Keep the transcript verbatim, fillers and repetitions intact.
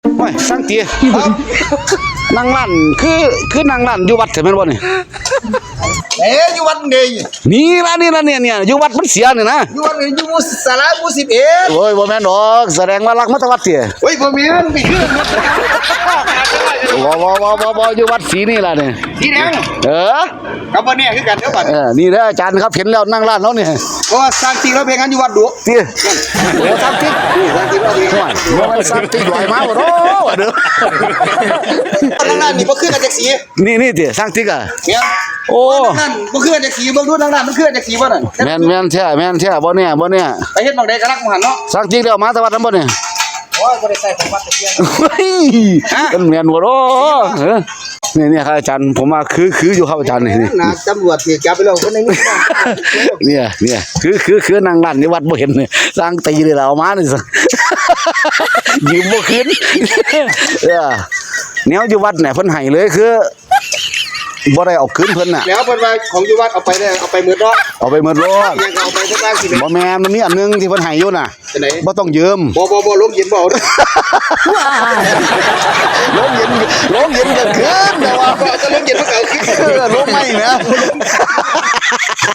โอ้ย ช่างตี นั่งร้าน คือ คือนั่งร้านอยู่วัดแท้แม่นบ่นี่ เอ้ย อยู่วัดเด้ นี่ล่ะ นี่ล่ะ เนี่ย เนี่ย อยู่วัดมันเสียนี่นะ อยู่วัด อยู่หมู่ ศาลาหมู่สิบเอ็ด โอ้ย บ่แม่นดอก แสดงว่าลักมาแต่วัดติ โอ้ย บ่แม่น นี่คือ บ่ บ่ บ่ บ่ บ่ อยู่วัดศรีนี่ล่ะนี่ สีแดง เออ กับบ่แน่คือกันเด้อบัด เออ นี่เด้อ อาจารย์ครับ เห็นแล้วนั่งร้านเรานี่ เพราะว่าช่างตีเราไปงานอยู่วัดดุ ติ โอ้ ช่างตี นี่ช่างตีเราไป โอ้ย บ่แม่นช่างตีลอยมาบ่เนาะ เด้อ นั่งร้านนี่บ่คือกันจักสี นี่ นี่ติ ช่างตีอะ เนี่ย โอ้ นั่นบ่คือกันจักสี เบิ่งดูนั่งร้านมันคือกันจักสีบ่นั่น แม่น แม่นแท้ แม่นแท้ บ่แน่ บ่แน่ ไปเฮ็ดหม่องใดก็ลักหม่องหั่นเนาะ ช่างตีแล้วมาแต่วัดนั้นบ่นี่ โอ้ย บ่ได้ใส่ของวัดตะเกียง เฮ้ย ฮะ มันแม่นบ่เนาะ เออ นี่ นี่ครับอาจารย์ ผมว่าคือ คืออยู่ครับอาจารย์นี่ นี่ นะ ตำรวจสิจับไปแล้วคนหนึ่ง เนี่ย เนี่ย คือ คือ คือนั่งร้านในวัดบ่เห็นนี่ ช่างตีเลยล่ะ เอามานี่ซะ ยืมบ่คืน เออ แนวอยู่วัดเนี่ยเพิ่นให้เลยคือ บ่ได้เอาคืนเพิ่นน่ะ แล้วเพิ่นว่าของอยู่วัดเอาไปเนี่ย เอาไปหมดเนาะ เอาไปหมดโลด ยังก็เอาไปเพิ่นว่าสิ บ่แม่น มันมีอันหนึงที่เพิ่นให้อยู่น่ะ อันไหน บ่ต้องยืม บ่ บ่ บ่ โรงเย็นบ่เอาเด้อ โรงเย็น โรงเย็นก็คืนแต่ว่า บ่ เอาแต่โรงเย็นมาเอาคืน เออ โรงไม้นะ